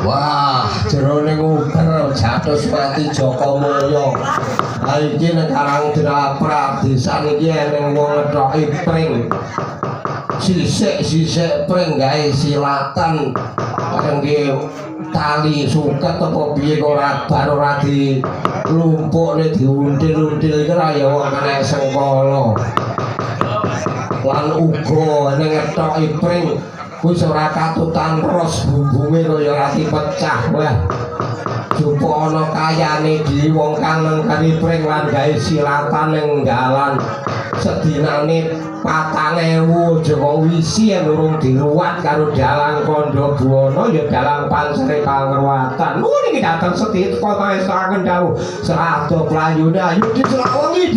Wah, jerone nguber jatus mati Joko Mulya. Ha iki ning Karang Pradesan iki eneng wong ngethoki pring. Sisik-sisik pring gawe silatan kangge tali suket apa piye kok ora bar ora dilumpukne diuntil-until iki ora ya wong kena sengkala. Lan uga ning ngethoki pring kuwi ora katutan ros bumbunge kaya ora dipecah. Wah, jupuk ana kayane dhewe wong kang nengkeri pring lan gawe silatan ning dalan sedinane 4000 aja kok wisi yen urung diruwat karo dalang Kandha Buwana ya dalang pansere pangruwatan. Nuwun iki dateng sedhi teka pangestuaken dawuh serada playune ayu diselak wengi.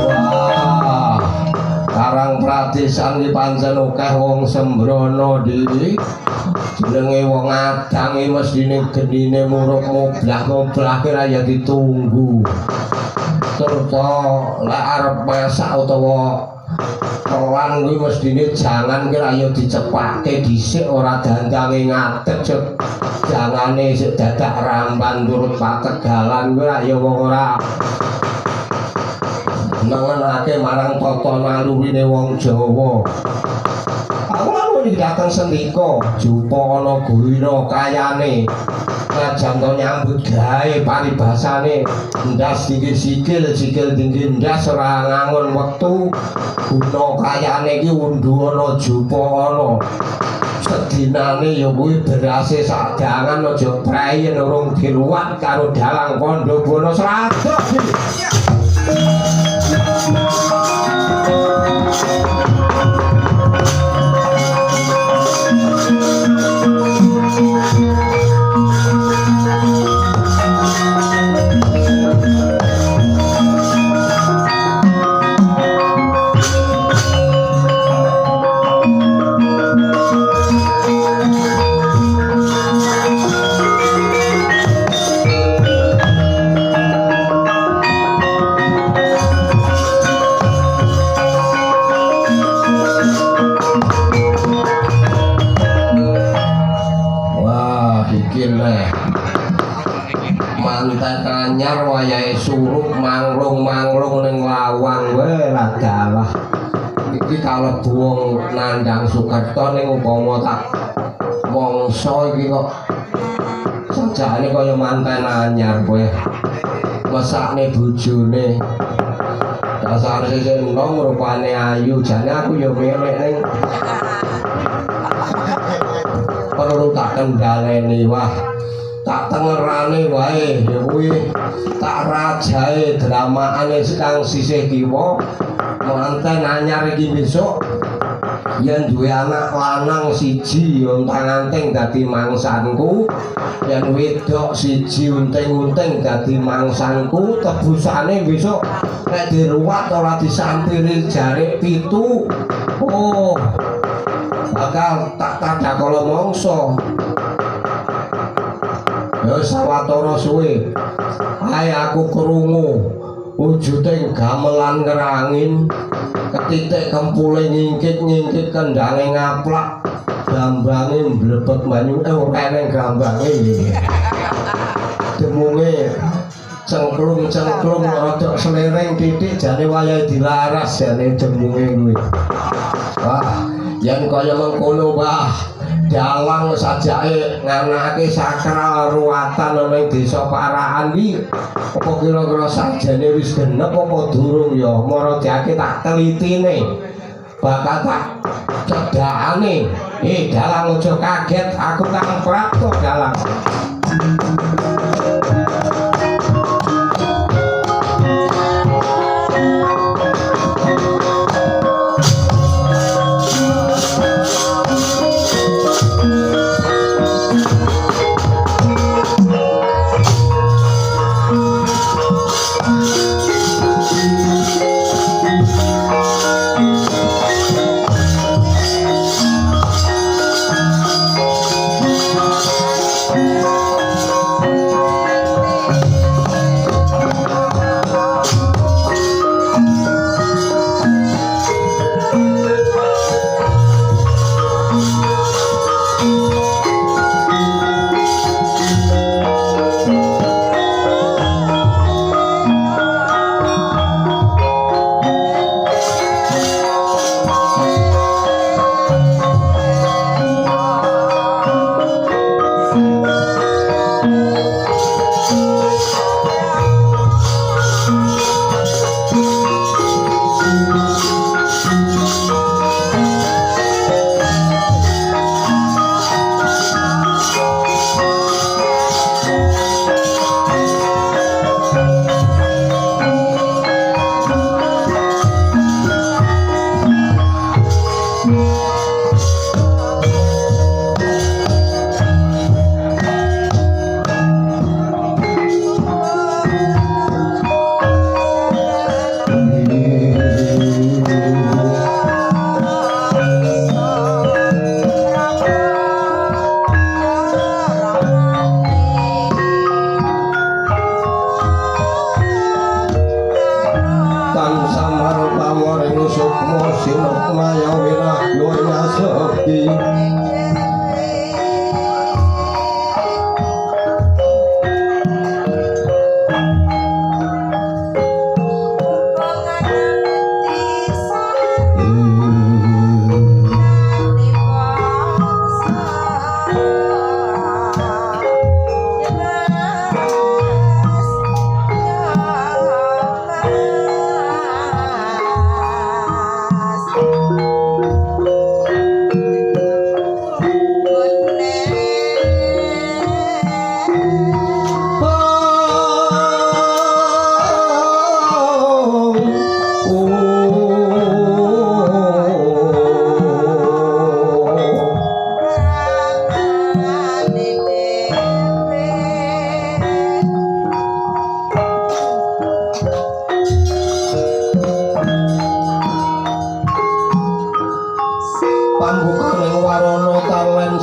Wah, Karang Pradesan iki pancen akeh wong sembrono dhewe. Jenenge wong adang iki mesthine genine murup moblah-moblah ki ra ya ditunggu. Serta lek arep masak utawa kelan kuwi mesthine jangan ki ra ya dicepake dhisik ora dandange ngadeg sik jangane sik dadak ramban turut pategalan kuwi ra ya wong ora nengenake marang tata nalurine wong Jawa. Aku lalu iki dateng sendika, jupa ana gurina kayane. Najan to nyambut gawe paribasane ndas tinggi sikil, sikil tinggi ndas ora ngangon wektu. Guna kayane iki undu ana jupa ana. Sedinane ya kuwi berase sadangan aja prei yen urung diruwat karo dalang Kandha Buwana sradha. Wah, iki leh. Manten anyar wayahe surup manglung-manglung ning lawang wae lah dalah. Iki kalebu wong nandhang Sukerta ning upama tak mangsa iki kok sajane kaya manten anyar kowe. Mesakne bojone. Dasar sisih enom rupane ayu, jane aku ya melek ning perlu tak kendaleni. Wah, tak tengerane wae ya kuwi tak rajae dramakane kang sisih kiwa. Manten anyar iki besok yen duwe anak lanang siji ontang-anting dadi mangsanku, yen wedok siji unting-unting dadi mangsanku, tebusane besok nek diruwat ora disampiri jarik 7. Oh, bakal tak tadakala mangsa. Ya sawetara suwe ae aku krungu wujuding gamelan ngerangin, ketitik kempule nyingkit-nyingkit kendhange ngaplak, gambange mblebet banyu, ora eneng gambange. Demunge cengklung-cengklung rada slereng titik jane wayahe dilaras jane demunge kuwi. Wah, yen kaya mengkono wah, dalang sajake nganake sakral ruwatan ana ing desa Parakan iki apa kira-kira sajane wis genep apa durung ya? Mara diake tak telitine, bakal tak cedhakane. Dalang aja kaget, aku Kang Prapto dalang.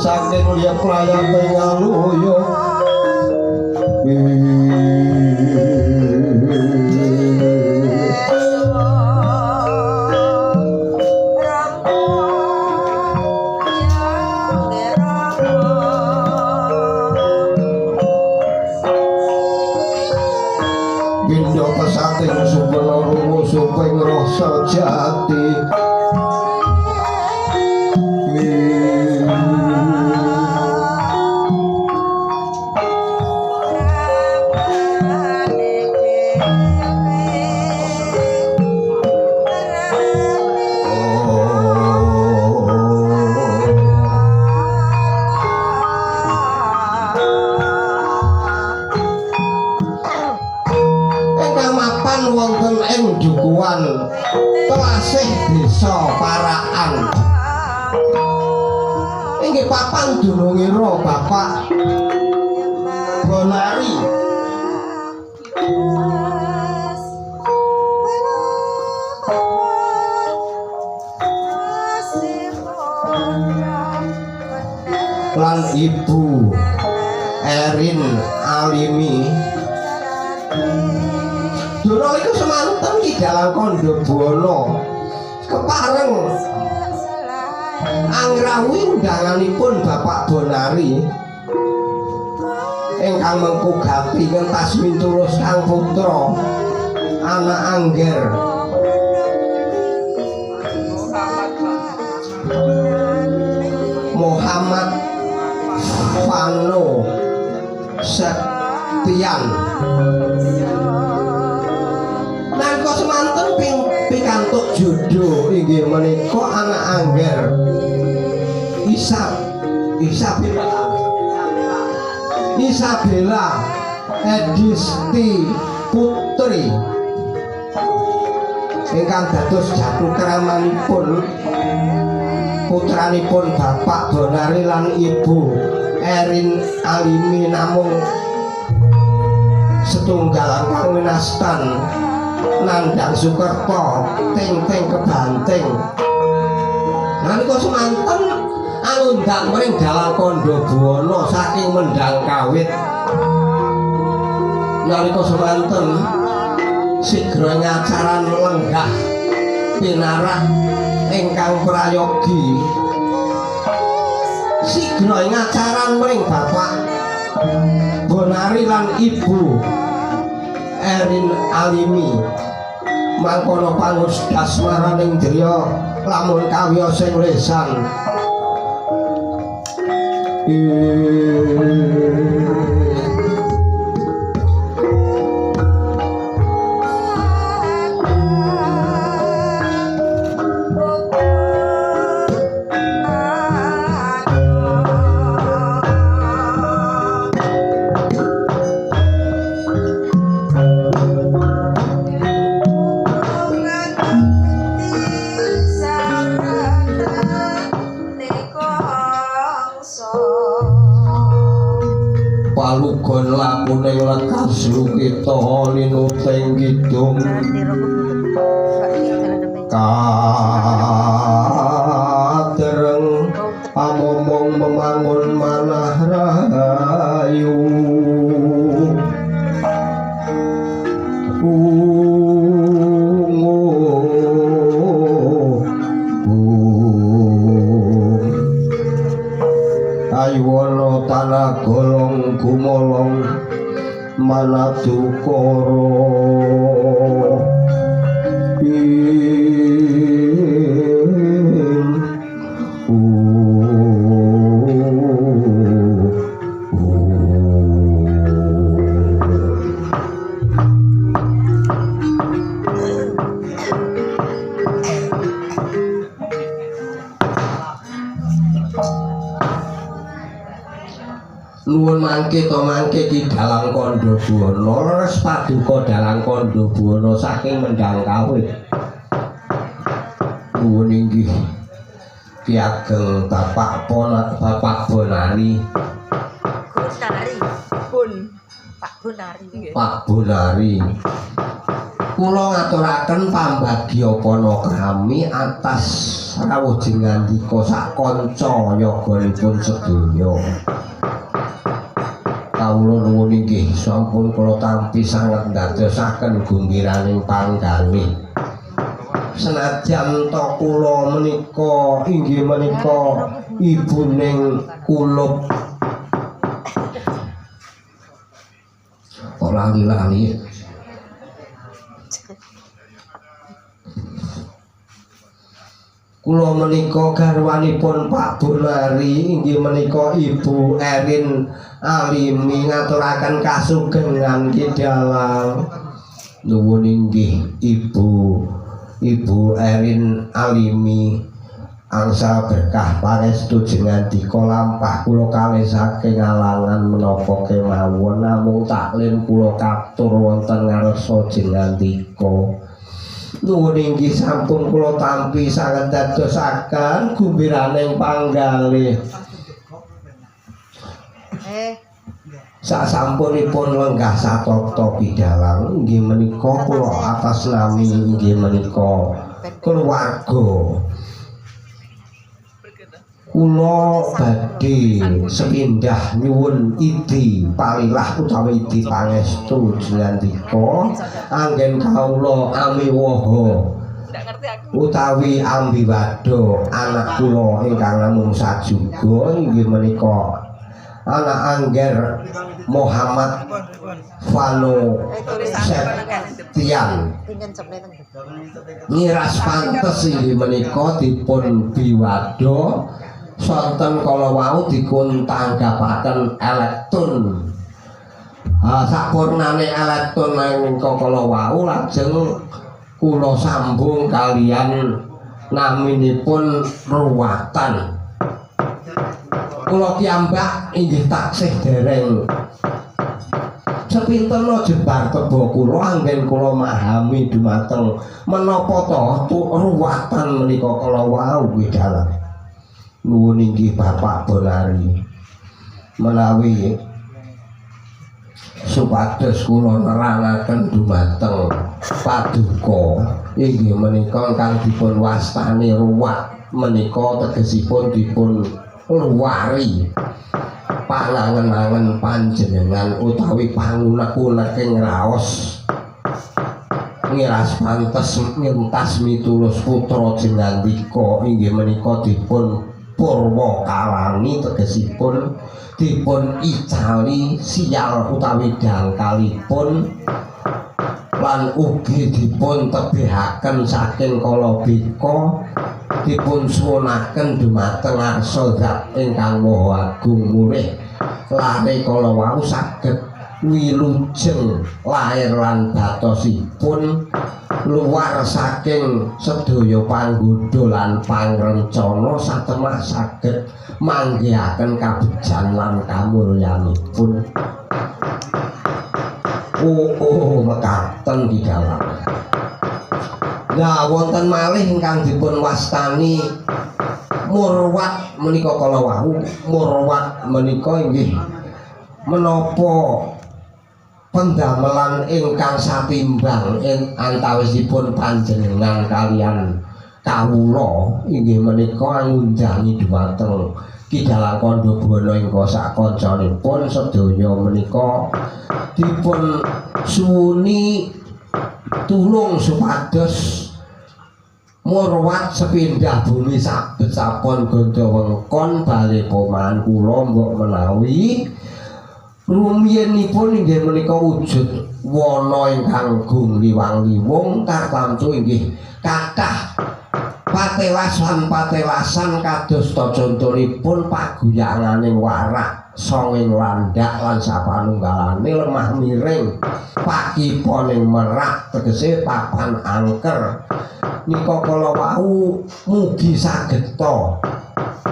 saking liyep layape ngaluyo. Pindha pesating supena rumus suping rasa jati. Telasih desa Paraan inggih papan dunungira Bapak Bonari. Lan Ibu Erin Alimi. Duna iku semanten Ki Dalang Kandha Buwana kepareng angrawuhi undanganipun Bapak Bonari ingkang mengku gati ngentas mintulus kang putra anak angger Muhammad Fano Septian. Nalika semanten pikantuk jodho inggih menika anak angger Isabella Edisti Putri ingkang dados jatuh kramanipun putranipun Bapak Bonari lan Ibu Erin Alimi namung setunggal ingkang winastan Nandang Sukerta ting-ting kebanting. Nalika semanten alundak mring Dalang Kandha Buwana saking Mendang Kawit. Nalika semanten sigra nyacaran lenggah pinarak ingkang prayogi. Sigra ngacaran mring Bapak Bonari lan Ibu Erin Alimi. Mangkono pangusdas maraning driya lamun kawya sing lesan. Palugon lakune lekas lukita linuting kidung kadereng pamomong memangun manah rahayu. Ayuwana tanah golong gumolong manadukara Nuwun mangke to mangke Ki Dalang Kandha Buwana leres paduka Dalang Kandha Buwana saking Mendang Kawit. Nuwun inggih Ki Ageng Bapak Bapak Bonari. Bonari Bun Pak Bonari. Pak Bonari. Kula ngaturaken pambagya panakrami atas rawuh jengandika sak kanca yoganipun sedaya. Kawula nuwun inggih sampun kula tampi sanget ndadosaken gumbiraning panggalih. Senajan to kula menika inggih menika ibuning kulup kok lali-lali. Kula menika garwanipun Pak Bonari inggih menika Ibu Erin Alimi ngaturaken kasugengan ki dalang. Nuwun inggih Ibu Erin Alimi angsal berkah pangestu jengandika lampah kula kalih saking alangan menapa kemawon namung taklim kula katur wonten ngarsa jengandika. Nuwun inggih sampun kula tampi sanget dadosaken gumbiraning panggalih. Sasampunipun lenggah satata pidalang inggih menika kula atas nami inggih menika keluarga. Kula badhe sepindah nyuwun idi palilah utawi idi pangestu jengandika anggen kawula amiwaha utawi ambiwada anak kula ingkang namung sajuga inggih menika anak Angger Muhammad Vano Septian miras pantes inggih menika dipun biwada sonten kala wau dipun tanggapaken elektron. Sapurnane elektron ingkang kala wau lajeng kula sambung kalian naminipun ruwatan. Kula piyambak inggih taksih dereng sepinten jebar teba kula anggen kula mahami dumateng menapa to ruwatan menika kala wau nggih dalam. Nuwun inggih Bapak Bonari menawi supados kula nerangaken dumateng paduka inggih menika ingkang dipun wastani ruwat menika tegesipun dipun luwari pangangen-angen panjenengan utawi pangunek-uneking raos ngiras pantes mintas mitulus putra jengandika inggih menika dipun purwa kalani tegesipun dipun icali sial utawi dangkalipun lan ugi dipun tebihaken saking kalabika dipun suwunaken dumateng arsa zat ingkang maha agung murih lare kala wau saged wilujeng lair lan batosipun luar saking sedaya panggodha lan pangrencana satemah saged manggihaken kabejan lan kamulyanipun. Oh, mekaten di dalam. Nah, wonten malih ingkang dipun wastani murwat menika kala wau. Murwat menika inggih menapa pendamelan ingkang satimbang ing antawisipun panjenengan kalian kawula inggih menika ngundangi dhumateng Ki Dalang Kandha ingkang sakancanipun sedaya menika dipun suwuni tulung supados murwat sepindah bumi sabet sapon ganda wengkon bale pomahan kula mbok menawi rumiyinipun inggih menika wujud wana ingkang gung liwang-liwung tartamtu inggih kathah patelasan-patelasan kados ta contonipun paguyanganing warak songing landak lan sapanunggalane lemah miring pakiponing merak tegese papan angker nika kala wau mugi sageta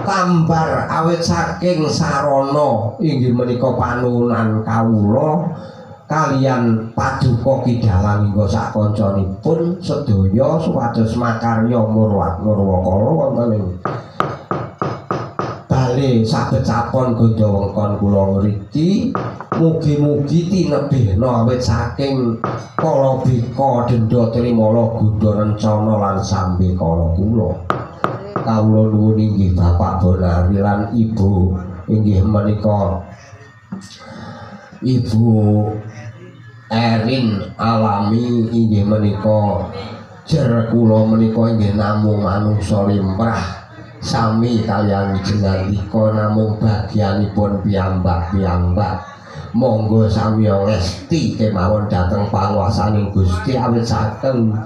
tambar awit saking sarana inggih menika panuwunan kawula kalian paduka Ki Dalang hingga sakancanipun sedaya supados makarya murwat murwakala wonten ing Bale sabet capon Gondowengkon kula ngriki mugi-mugi tinebihna awit saking kala bika denda trimala gudha rencana lan sambe kala kula. Kawula nuwun inggih Bapak Bonari lan Ibu inggih menika Ibu Erin Alami inggih menika jer kula menika inggih namung manungsa limrah sami kaliyan jenengika namung bagianipun piyambak-piyambak. Monggo sami ngesti kemawon dhateng panguwasaning Gusti awit saking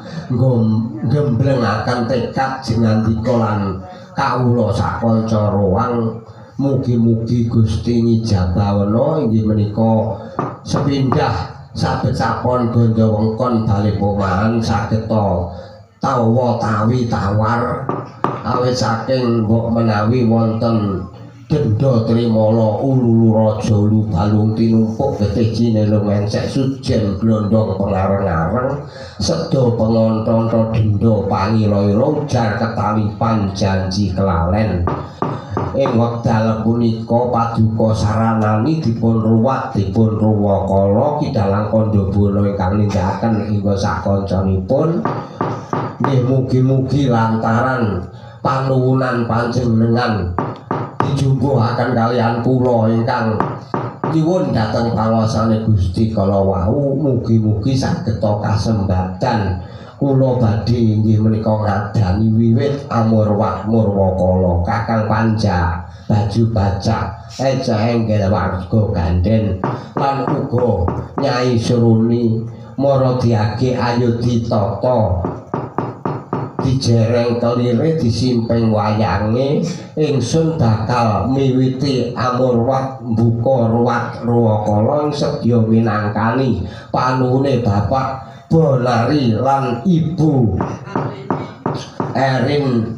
gemblengaken tekad jenengika lan kawula sakanca ruwang. Mugi-mugi Gusti ngijabawana inggih menika sepindah sabet capon Gondowengkon bale pomahan saged tawa tawi tawar awit saking mbok menawi wonten denda trimala ululu raja lubalung tinumpuk getih jinelung encek sujen glondong pengareng-areng seda pengontonto denda pangila-ila ujar ketalipan janji kelalen. Ing wekdal punika paduka saranani dipun ruwat dipun ruwakala kidalang kandha ingkang nindakaken hingga sakancanipun nggih mugi-mugi lantaran panuwunan panjenengan dijumbuhaken kaliyan kula ingkang nyuwun dhateng panguwasane Gusti kala wau mugi-mugi saged kasembadan kula badhe inggih menika ngadani wiwit amurwah murwakala Kakang Panja baju bajak eja enggal warga ganden lan uga Nyai Suruni mara diage ayo ditata dijereng kelire disimpeng wayange ingsun bakal miwiti amurwat mbuka ruwat ruwakala ing sedya minangkani panuwune Bapak Bonari lan Ibu Erin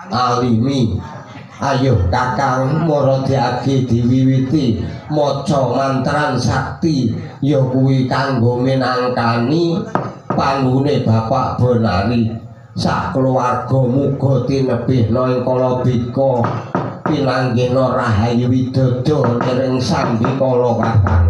Alimi. Ayo Kakang mara diage diwiwiti maca mantran sakti ya kuwi kanggo minangkani panuwune Bapak Bonari sak keluarga muga tinebihna ing kala bika pinanggihna rahayu widodo ing sambikala Kakang.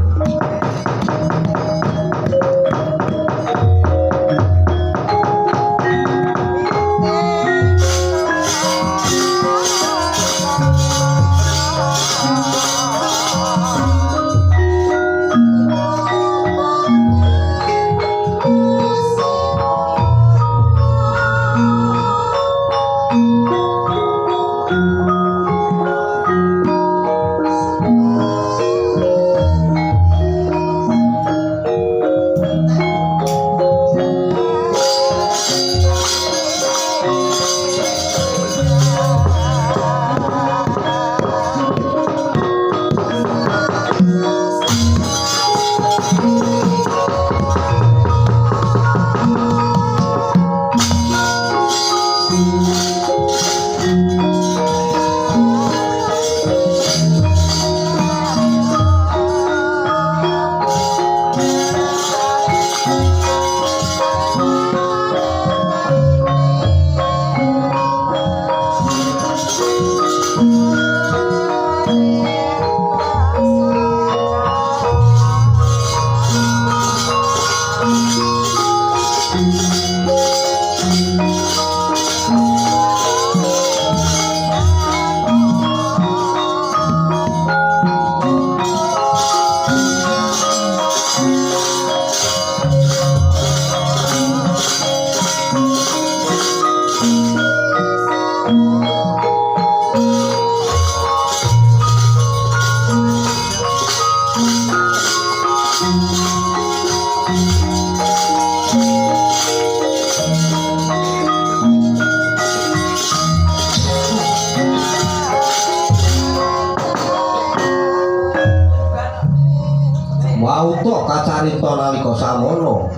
Wauta kacarita nalika samono.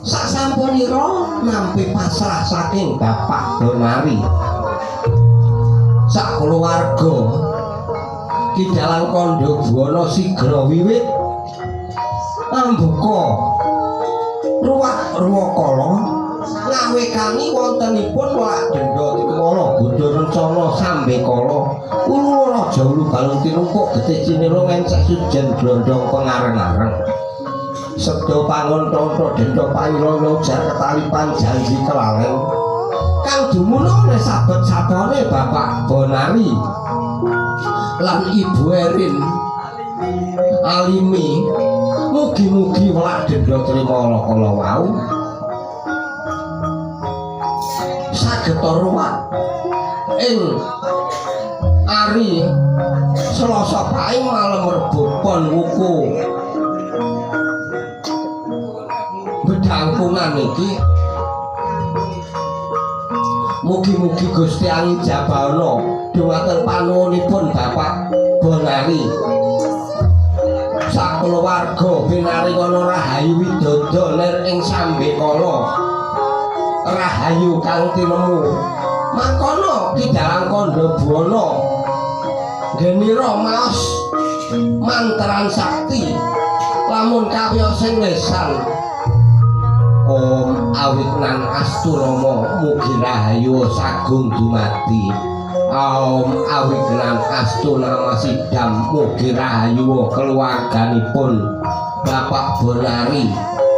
Sasampunira nampi pasrah saking Bapak Bonari. Sak keluarga Ki Dalang Kandha Buwana sigra wiwit ambuka ruwat ruwakala Ngawekani wontenipun Welak Denda Trimala Ganda Rencana Sambekala Ulu Raja Ulu Balung tinumpuk getih cinira ngencek sujen glondong pengareng-areng. Sabda pangon tonto denda pailana ujar ketalipan janji kelalen kang dumunung sabet sapone Bapak Bonari lan Ibu Erin Alimi. Mugi-mugi Welak Denda Trimala kala wau saged ruwat ing ari Selasa Paing malem Rebo Pon wuku bedangkungan iki. Mugi-mugi Gusti angijabana dhumateng panuwunipun Bapak Bonari sak keluarga pinaringana rahayu widodo lir ing sambekala rahayu kang tinemu mangkono Ki Dalang Kandha Buwana genira maos mantran sakti lamun kawiyos sing lesan. Om awitnan asturama mugi rahayu sagung dumadi. Om awitnan astunama sidam mugi rahayu keluarganipun Bapak Bonari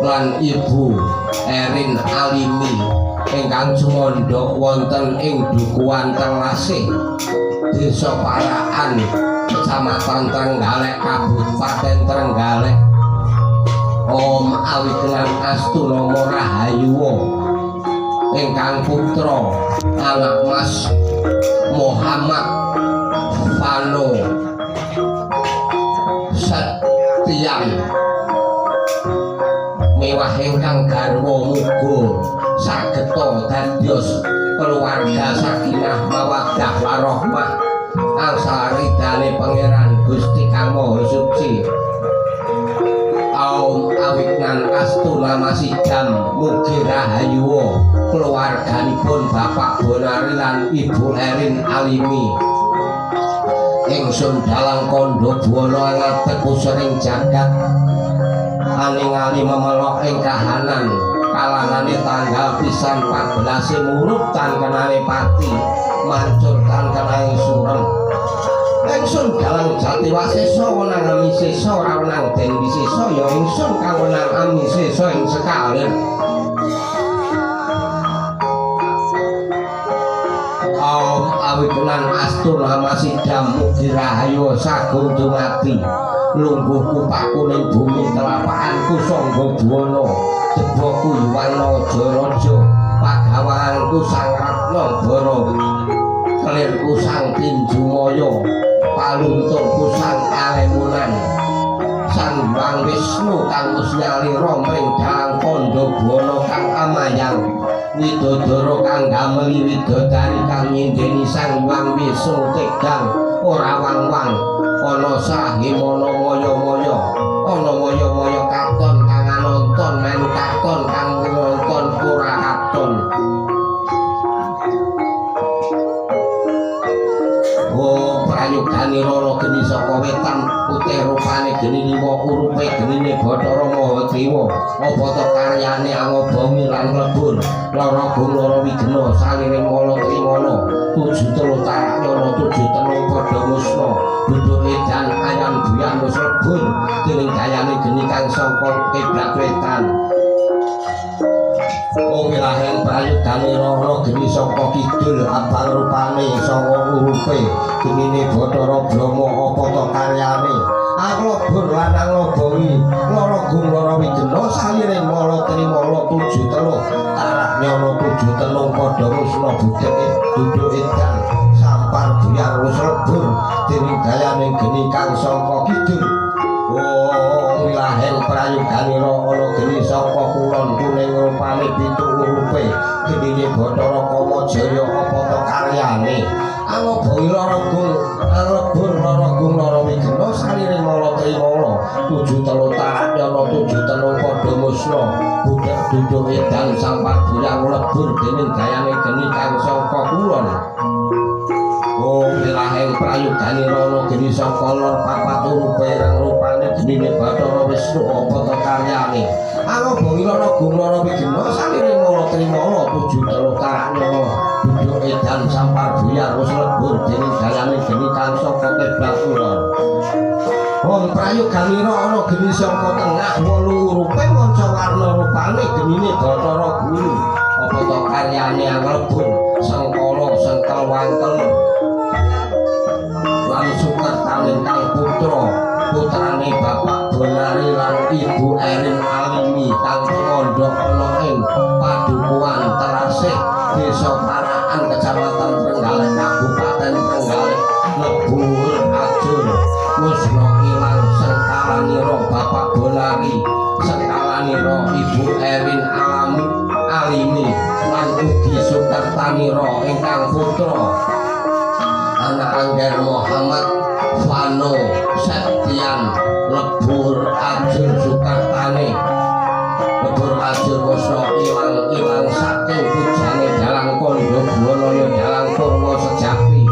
lan Ibu Erin Alimi ingkang sumandha wonten ing Dukuhan Telasih, Desa Parakan, Kecamatan Trenggalek, Kabupaten Trenggalek. Om awitnan astunama rahayu ingkang putra anak Mas Muhammad Fano Setian mewah ingkang garwa muga sageta dados keluarga sakinah mawaddah warahmah angsal ridane Pangeran Gusti Kang Maha Suci. Om awitnan astunama sidam mugi rahayu keluarganipun Bapak Bonari lan Ibu Erin Alimi. Ingsun Dalang Kandha Buwana ngadeg pusering jagat aningali memelok ing kahanan kalangane tanggal pisan 14 murup tan kenane pati mancur tan kenaing surem. Ingsun Dalang Jati Wasesa wenang amisesa ora wenang den wisesa ya ingsun kang wenang amisesa ing sekalir. Om awitnan astunama sidam mugi rahayu sagung dumadi lungguhku pakuning bumi telapakanku sangga buwana jeboku yuwana raja pagawanku sang ratna bara kelirku sang tinjumaya palunturku sang alemunan Sang Hyang Wisnu kang wis nyalira mring Dalang Kandha Buwana kang amayang widodara kang gameli widodari kang nyindeni Sang Hyang Wisnu tegang ora wang-wang ana sahimana maya-maya ana maya-maya katon kang nonton melu katon kang nonton ora katon. Oh prayogane rara geni saka wetan putih rupane geni liwa urupe genine Bathara Mahadewa apa ta karyane angobongi lan mlebur lara gung lara wigena saliring mala trimala tuju telu tarak nyana tuju tenung padha musna duduk edan ayan buyan wis lebur dening gayane geni kang saka kiblat wetan. Wong wilaheng prayogane rara geni saka kidul abang rupane sanga urupe genine Bathara Brahma apa ta karyane anglobur lan anglobongi lara gung lara wigena saliring mala trimala tuju telu tarak nyana tuju telung padha musna budhek duduk edan sampar buyar wis lebur dening gayane geni kang saka kidul. Wong wilaheng prayogane ana geni saka kulon kuning rupane pitu urupe genine Bathara Kamajaya apa ta karyane angobongi lara gung anglebur lara gung lara wigena saliring mala trimala tuju telu tarak nyana tuju telung padha musna budhek duduk edan sampar buyang lebur dening gayane geni kang saka kulon. Wong wilaheng prayogane ana geni sangka lor papat urupe ireng rupane genine Bathara Wisnu apa ta karyane Angobongi lara gung lara wigena salire mala trimala tuju telu taraknya duduk edan sampar buyar wis lebur dening dalane geni kang saka kebak ulor. Wong prayoganira ana geni saka tengah wolu urupe manca warna rupane genine Bathara Guru apa ta karyane anglebur sengkala sengkel wangkel lan sukertane kang putra putrane Bapak Bonari lan Ibu Erin Alimi kang tumandhak ana ing Padukuhan Terasih Desa Parakan Kecamatan Trenggalek Kabupaten Trenggalek Lebur Ajur musna ilang sengkalanira Bapak Bonari sengkalanira Ibu Erin Alimi lan ugi sukertanira ingkang putra anak Angger Muhammad Fano Septian Lebur Ajur Sukertane Lebur Ajur musna ilang-ilang saking pujane dalang kandha buwana ya dalang purwa sejati.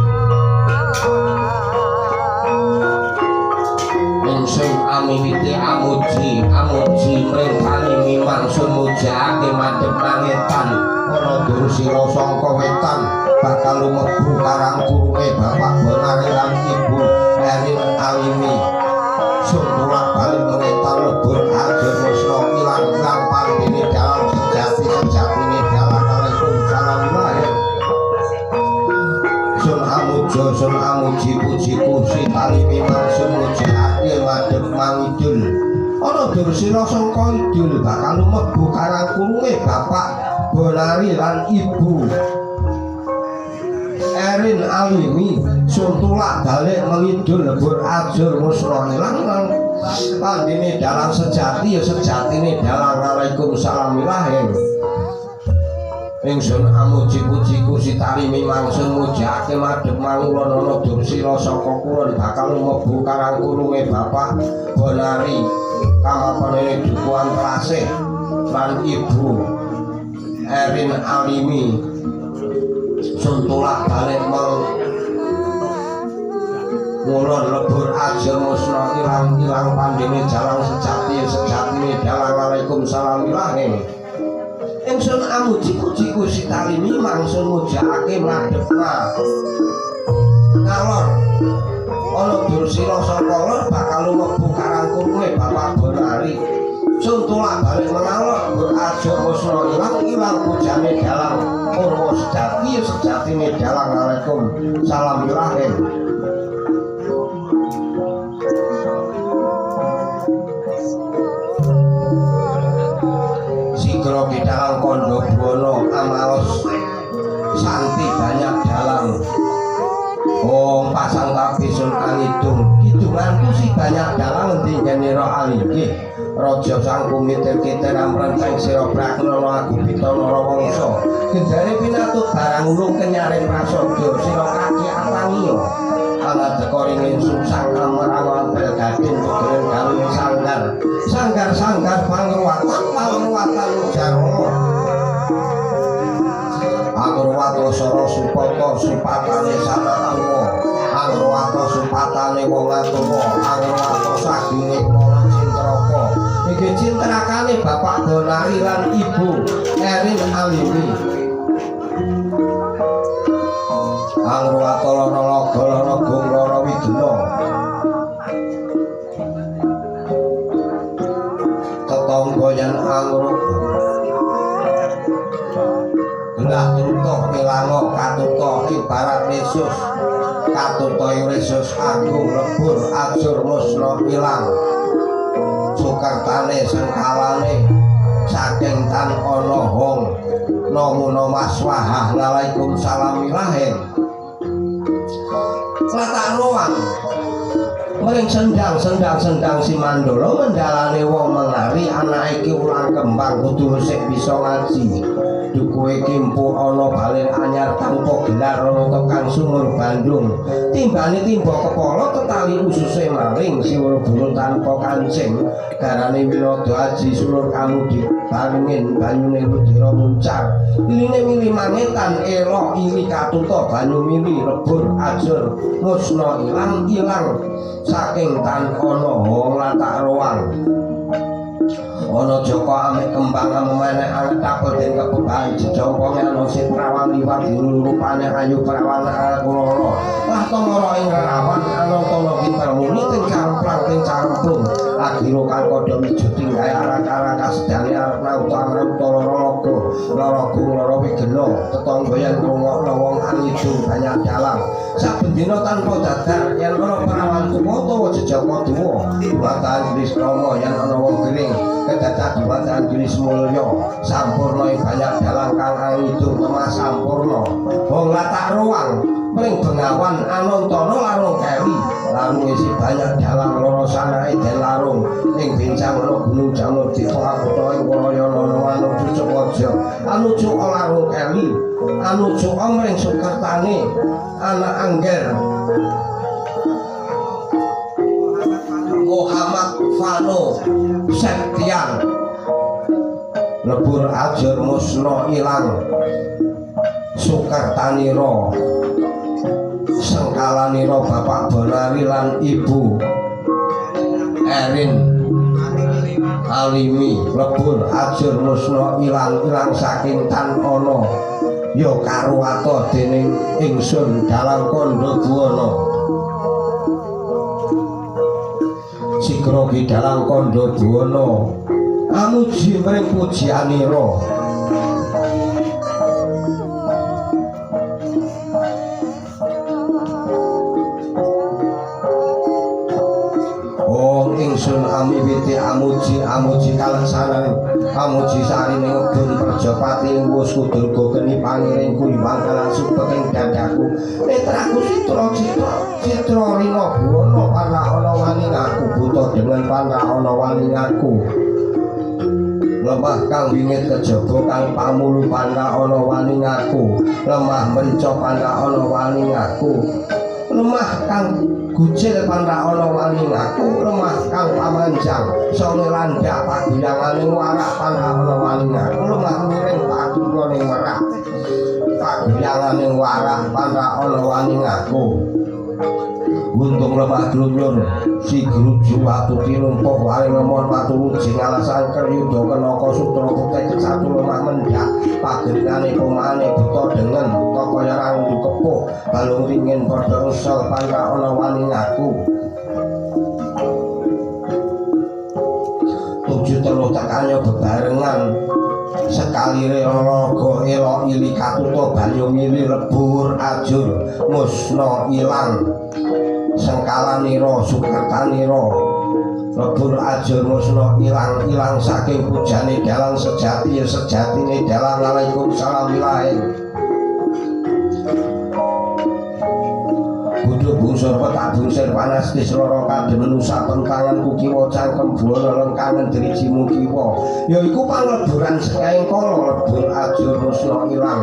Ingsun amiwiti amuji amuji mring panimi mangsun mujahake madhep mangetan ana Dursila sangka wetan bakal lumebu karang kurunge Bapak Bonari lan Ibu Erin Alimi. Sun tulak balik mengetan lebur ajur musna ilang-ilang pandene dalang sejati sejatine dalang alaikum salam lahir. Sun amuja sun amuji puji kursi talimi mangsun mujahake madhep mangidul ana Dursila sangka idul bakal lumebu karang kurunge Bapak Bonari lan Ibu Erin Alimi. Sun tulak balik mengidul lebur ajur musna ilang pandene dalang sejati ya sejatine dalang alaikum salam lahir. Ingsun amuji puji kursi tarimi mangsun mujahake madhep mangulon ana Dursila saka kulon bakal lumebu karang kurunge Bapak Bonari kamapane Dukuhan Terasih lan Ibu Erin Alimi. Sun tulak balik ngulon lebur ajur musna ilang-ilang pandene jalang sejati sejatine dalang alaikum salam ilahi. Ingsun amuji puji kursi talimi mangsun mujahake madhep ngalor ana Dursila saka lor bakal lumebu karang kurunge Bapak Bonari. Sun tulak balik mengalor berajur musna ilang-ilang pujane dalang purwa sejati sejatine dalang alaikum salam ilahi. Sigra kidalang kandha buwana amaos santi banyak dalang. Om pasang tapi sun angidung kidunganku si banyak dalang endi ngenira alinggih raja sang kumitir kiter amrenteng sira praknana agubita narawangsa genjare pinatut barang ulung kenyare prasadya sira kaki atangiya anadeka ringin susang amarang ampel gading pegelen gawe sanggar sanggar sanggar pangruwatan pangruwatan ujarana Angruwata sara supata supatane sanatuwa Angruwata supatane wong atuwa Angruwata saginge para cintraka iki cintrakane Bapak Bonari lan Ibu Erin Alimi. Angruwata lara laga lara gung lara wigena tetangga yen angruk gelah truta kelanga katuta ibarat Yesus katuta Yesus agung lebur ajur musna ilang sukertane sengkalane saking tan ana hong namuna maswahah alaikum salam ilahi. Latak ruang mering sendang sendang sendang si mandala mendalane wong mengari anake iki ulang kembang kudu sik bisa ngaji dukuhe kimpu ana balen anyar tanpa gelar ana tekan sumur Bandung Timbane timba kepala tetali ususe maling siwur burung tanpa kancing garane Winada Aji sulur kamudi barengin banyune Ludira muncar iline mili mangetan elok ili katuta banyu mili lebur ajur musna ilang ilang saking tan ana wong latak roang ana Joko ame kembang amene anget tapel den kebebahan jejongkonge ana Sitrawan liwat rupane ayu prawan kuloro lah tumara ing rawan anantana pinter muni ting camplang ting camplung akhira kang padha mijut tinggae arang-arang kasedane arep nauta lara raga lara gung lara wigena tetangga yen ngrungokno wong angidung banyak dalang saben dina tanpa dadar yen ana prawan tuwa utawa jejaka tuwa matan Krisnama yen ana wong gering kedadak diwacan Jenis Mulya sampurna ing banyak dalang kang angidung lemah sampurna wong latak ruang mring Bengawan Anantana larung keli larung isi banyak dalang loro sanake den larung ing bincang ana gunung Jamur Dipa akutha ing Warayana ana cucuk waja anujuk larung keli anujuk mring Sukertane anak Angger Muhammad Fano Septian lebur ajur musna ilang Sukertanira Sengkalanira Bapak Bonari lan Ibu Erin Alimi lebur ajur musna ilang ilang saking tan ana ya karuwata dening ingsun dalang kandha buwana sigra ki dalang kandha buwana amuji mring pujianira Om ingsun amiwiti amuji amuji kaleksanan amuji sarine ngebun Prajapati ing wus kudurga geni pangiring kuiwang kalan subek ing dadaku netraku citra citra citra rina buwana panra ana wani ngaku buta dengan panra ana wani ngaku lemah kang wingit kejaba kang pamulu panra ana wani ngaku lemah merica panra ana wani ngaku lemah kang gucil panra ana wani ngaku lemah kang pamanjang songe landak paguyangane warak panra ana wani ngaku lemah miring padukane merak paguyangane warak panra ana wani ngaku untung lemah glunur si gruju watu tinumpuk waring lemon watu rujing alasan keryuda kenaka sutra putih satu lemah mendak pageringane pomane buta dengen kaya rangdu kepuh balung ringin padha ngesel panra ana wani ngaku tujuh telu tekane bebarengan sekalire raga elok ili katuta banyu mili lebur ajur musna ilang Sengkalanira Sukertanira lebur ajur musna ilang ilang saking pujane dalang sejati sejatine dalang waalaikumsalam ilahi Bodho bungsur petak bungsur panas disloro kademen usapen tanganku kiwa cangkem buwana lengkangen drijimu kiwa yaiku pangleburan sekaing kala lebur ajur musna ilang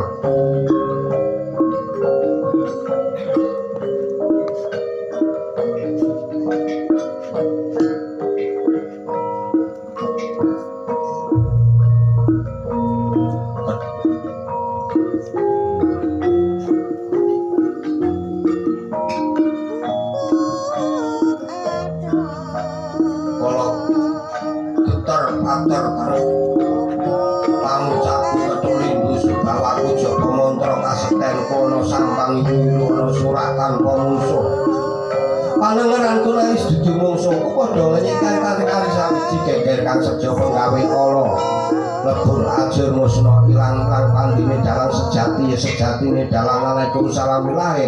sejatine dalang waalaikumsalam ilahi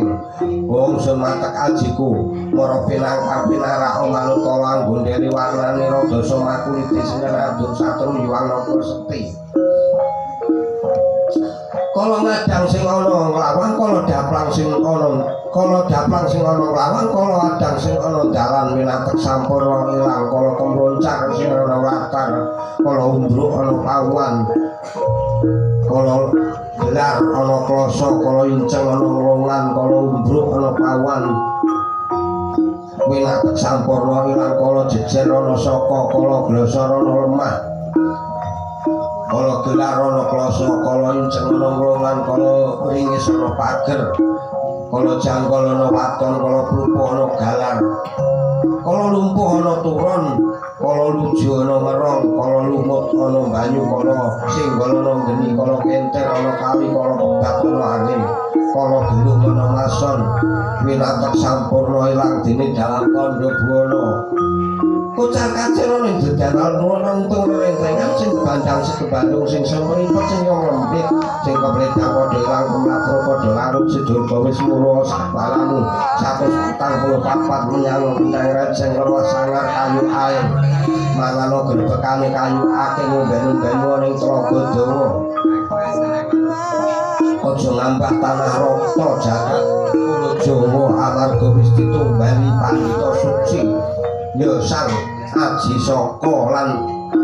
wong sumatek ajiku mara pinangkar pinarak manut kala anggondeni warnane rada somakulite sinenadun satru yuwang napa sekti kala ngadang sing ana nglawang kala daplang sing ana kala daplang sing ana nglawang kala adang sing ana dalan minatek sampurna ilang kala kemroncar sing ana latar kala umbruk ana pawuan kala gelar ana klasa kala inceng ana nglongan kala umbruk ana pawan Winatek sampurna ilang kala jejer ana saka kala glosor ana lemah kala gelar ana klasa kala inceng ana nglongan kala ringis ana pager kala jangkol ana waton kala plupu ana galar kala lumpuh ana turun kala luju ana merong kala lumut ana banyu kala singgol ana geni kala kenter ana kali kala kebat ana angin kala gelung ana mason. Winatek sampurna ilang dene dalang kandha buwana kocar kacir ana ing dedalan nuntung rentengan sing bandang sing Bandung sing semripet sing lempit sing kepletang padha ilang kemlatro padha larut sedurga wis mura sakbalamu 144 menyang enteng sing luwih sangar kayu air mangano grebekane kayu akeh ngomben-ombenu ning tlaga Dawa. Aja ngambah tanah rata jagat Pulo Jawa amarga wis ditumbali pandhita suci ya Sang Aji Saka lan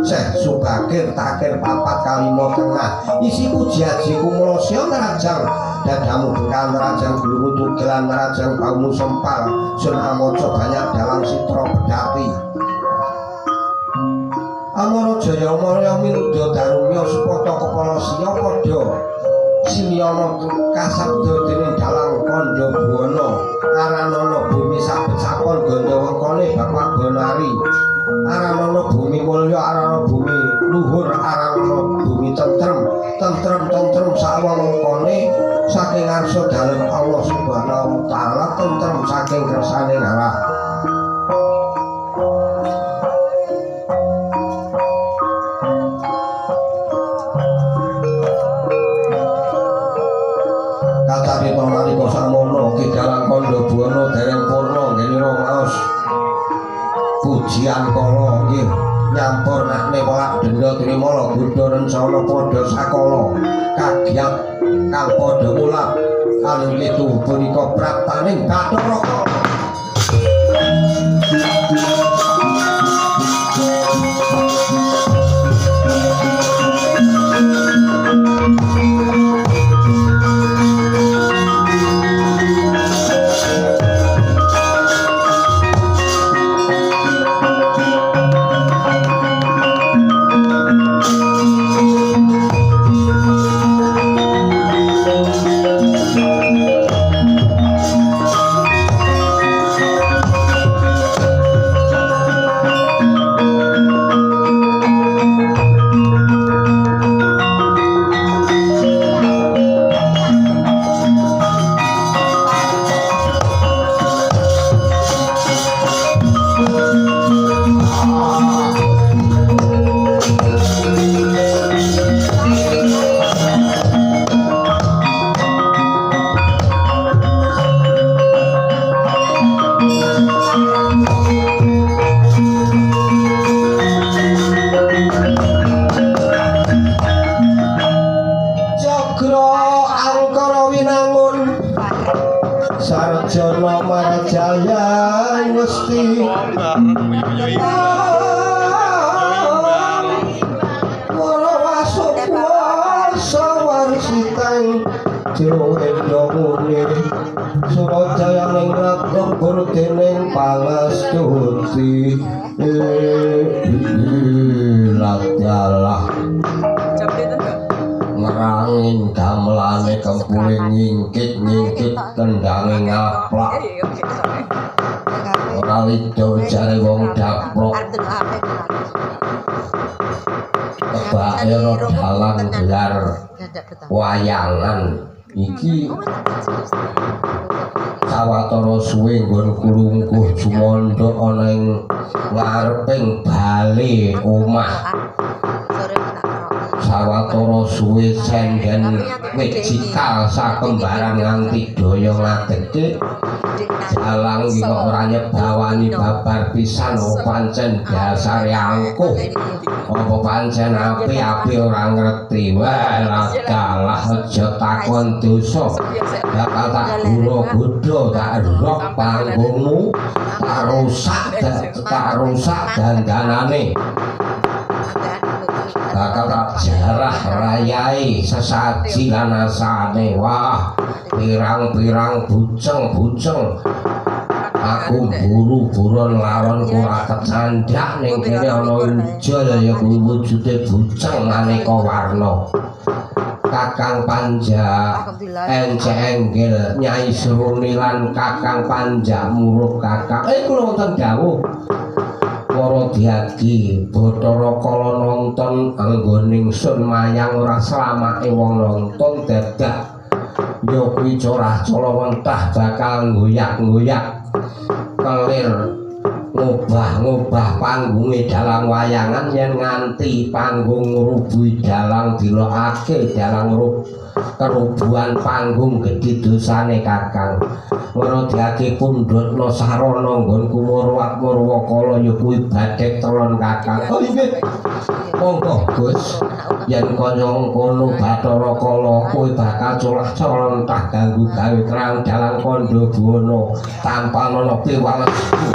Syekh Subakir Takir papat kalima tengah isi puji aji kumula sia ngrajang dadamu bekan ngrajang gulumu tugelan ngrajang baumu sempal sun amoca banyak dalam sitra pedhati Amara Jaya Marya Miruda Darumya Supata Kepala Siya padha Silyana kasabda dening dalang kandha buwana aranana bumi sabet sakon ganda wengkone Bapak Bonari aranana bumi mulya aranana bumi luhur aranana bumi tentrem tentrem tentrem sawengkone saking ngarsa dalem Allah Subhanahu wa taala tentrem saking kersane Allah. Kacarita nalika samono ki dalang kandha buwana dereng purna nggene maos pujian kala nggih nyampurnakne welak denda trimala godha rencana padha sakala kagyat kang padha mulak alungketu punika praptaning Bathara Kala. Sarjana Marjaya Gusti Para wasuk kuasa warsitang jero endo muni Surajaya ning lebur dening pangastuti ladalah ngerangin gamelane kempule ngingkit-ngingkit tendange ngaplak ora lido jare wong daprok tebake ora dalang gelar wayangan iki sawetara suwe nggon kulungkuh jumandha ana ing ngareping bale omah. Sawetara suwe senden wit cikal sakembaran nganti daya ngadegke jalang iki kok ora nyebawani babar pisan apa pancen dasare angkuh apa pancen api-api ora ngerti. Wah ladalah aja takon dosa bakal tak gula-gudha tak rok panggungmu tak rusak dandanane bakal tak jarah rayai sesaji lan asane. Wah pirang-pirang buceng-buceng aku Aku buru-buron laron ora kecandak ning kene ana ujol ya kuwi wujude buceng maneka warna. Kakang Panjak Ence Enggel Nyai Seruni lan Kakang Panjak Murup Kakang. Kula wonten dawuh. Para diagi Bathara Kala nonton anggone ingsun mayang ora slamake wong nonton dadak ya kuwi corah cala wentah bakal nggoyak-nggoyak kelir ngobah-ngobah panggunge dalang wayangan yen nganti panggung ngrubuhi dalang dilokake dalang kerubuhan panggung gedhe dosane Kakang. Ora diake pundhutna sarana nggonku murwat murwakala ya kuwi badhek telon Kakang. Oh inggih. Monggo Gus, yen kaya ngono Bathara Kala kowe bakal colah colontah ganggu gawe terang dalang kandha buwana tanpa ana piwalesku.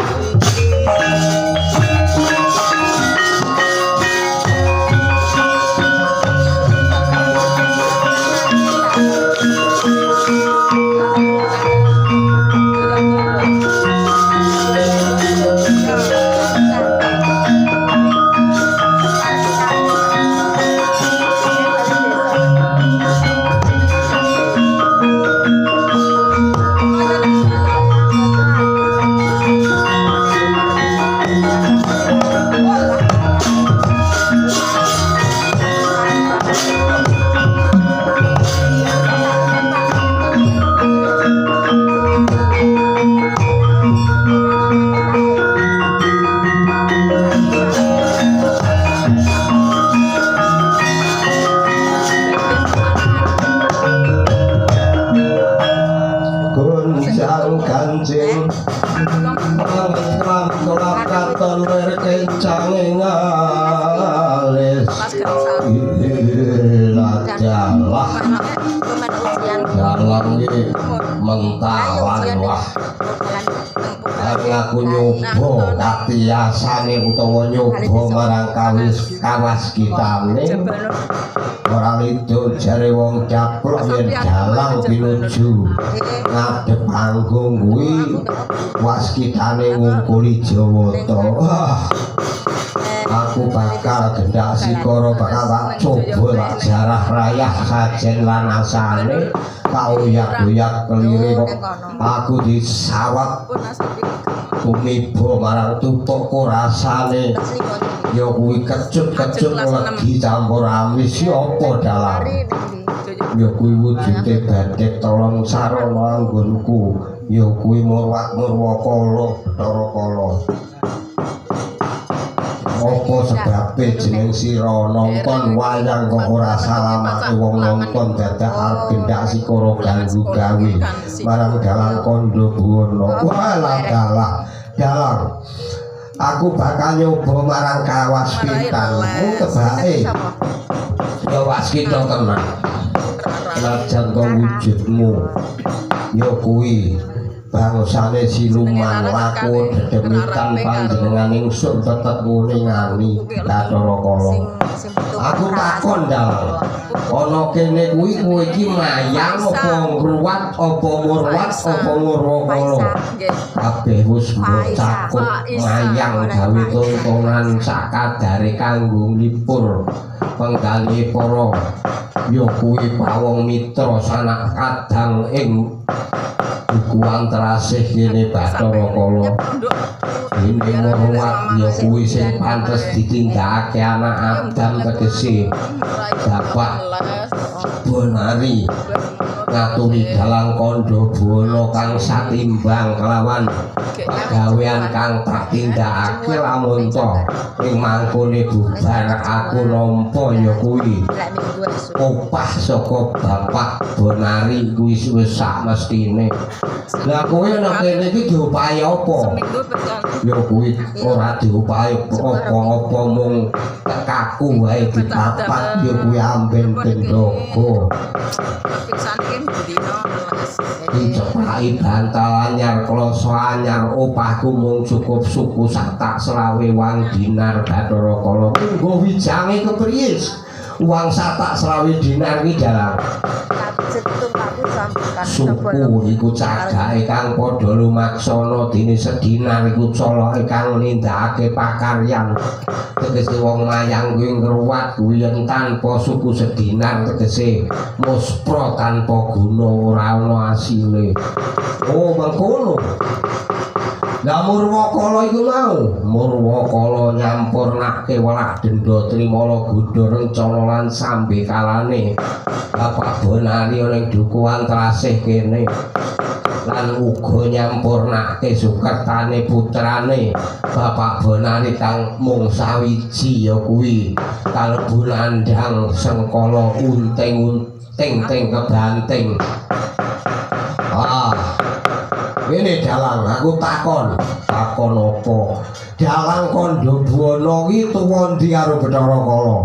Mentalan wah aku nyoba katiyasane utawa nyoba marang kawas kitane ora lido jare wong caplok yen dalang pinuju ngadhep panggung kuwi waskitane ngungkuli Jawata. Aku bakal gendak sikara bakal tak coba tak jarah rayah sajen lan asane kauyak-uyak kelire kok aku disawat tumiba marang tutuku rasane ya kuwi kecut-kecut legi campur amis ya apa dalang ya kuwi wujude badhek telon sarana anggonku ya kuwi murwat murwakala Bathara Kala. Apa sebabe jeneng sira nonton wayang kok ora salamake wong nonton dadak arep gendak sikara ganggu gawe marang dalang kandha buwana. Walah dalah dalang aku bakal nyoba marang kawas pitanmu tebake ya waskita tenan senajan to wujudmu ya kuwi bangsane siluman laku dedemitan panjenengan ingsun tetep ngene Bathara Kala. Aku takon dalang ana kene kuwi kowe iki mayang apa ngruwat apa murwat apa ngurwakala kabeh wis mbok cakup mayang gawe tontonan sakadare kanggo nglipur penggalih para ya kuwi pawong mitra sanak kadang ing dukuhan terasih kene Bathara Kala. Dene murwat ya kuwi sing pantes ditindakake anak Adam tegese Bapak Bonari ngaturi dalang kandha buwana kang satimbang kelawan pagawean kang tak tindakake lamun to ing mangkone bubar aku nampa ya kuwi opah saka Bapak Bonari kuwi wis sak mestine. Lah kowe ana kene iki diopahi apa? Ya kuwi ora diopahi apa-apa mung tekaku wae dipapat ya kuwi amben pendogo. Dicepaki bantal anyar kloso anyar opahku mung cukup suku satak selawe wang dinar Bathara Kala. Nggo wijange kepriye? Uang satak selawe dinar iki dalang. Suku iku cagake kang padha lumaksana, dene sedinar iku coloke kang nindakake pakaryan. Tegese wong mayang kuwi ngruwat kuwi yen tanpa suku sedinar tegese muspra tanpa guna, ora ana asile. Oh, mengkono. Lah Murwakala iku mau, Murwakala nyampurnake welah denda trimala gudha rencana lan sambekalane Bapak Bonari ning dukuhan Trasih kene. Lan uga nyampurnake sukertane putrane Bapak Bonari kang mung sawiji ya kuwi kalebu nandhang sengkala unting-unting ting kebanting. Ah. Ngene dalang, aku takon. Takon apa? Dalang Kandha Buwana iki tuwa ndi karo Bathara Kala?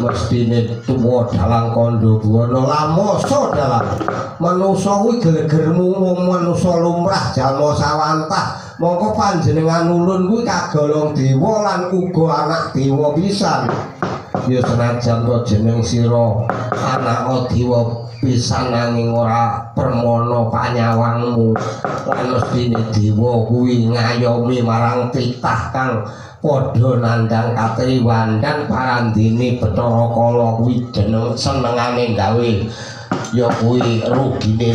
Mestine tuwa dalang Kandha Buwana. Lah masa dalang? Manusa kuwi glegermu manusa lumrah jalma sawantah. Mongko panjenengan ulun kuwi kagolong dewa lan uga anak dewa pisan. Ya senajan to jeneng sira anak dewa pisan nanging ora permana panyawangmu. Lan mestine dewa kuwi ngayomi marang titah kang padha nandhang katriwandan parandene Bathara Kala kuwi jeneng senengane gawe ya kuwi rugine.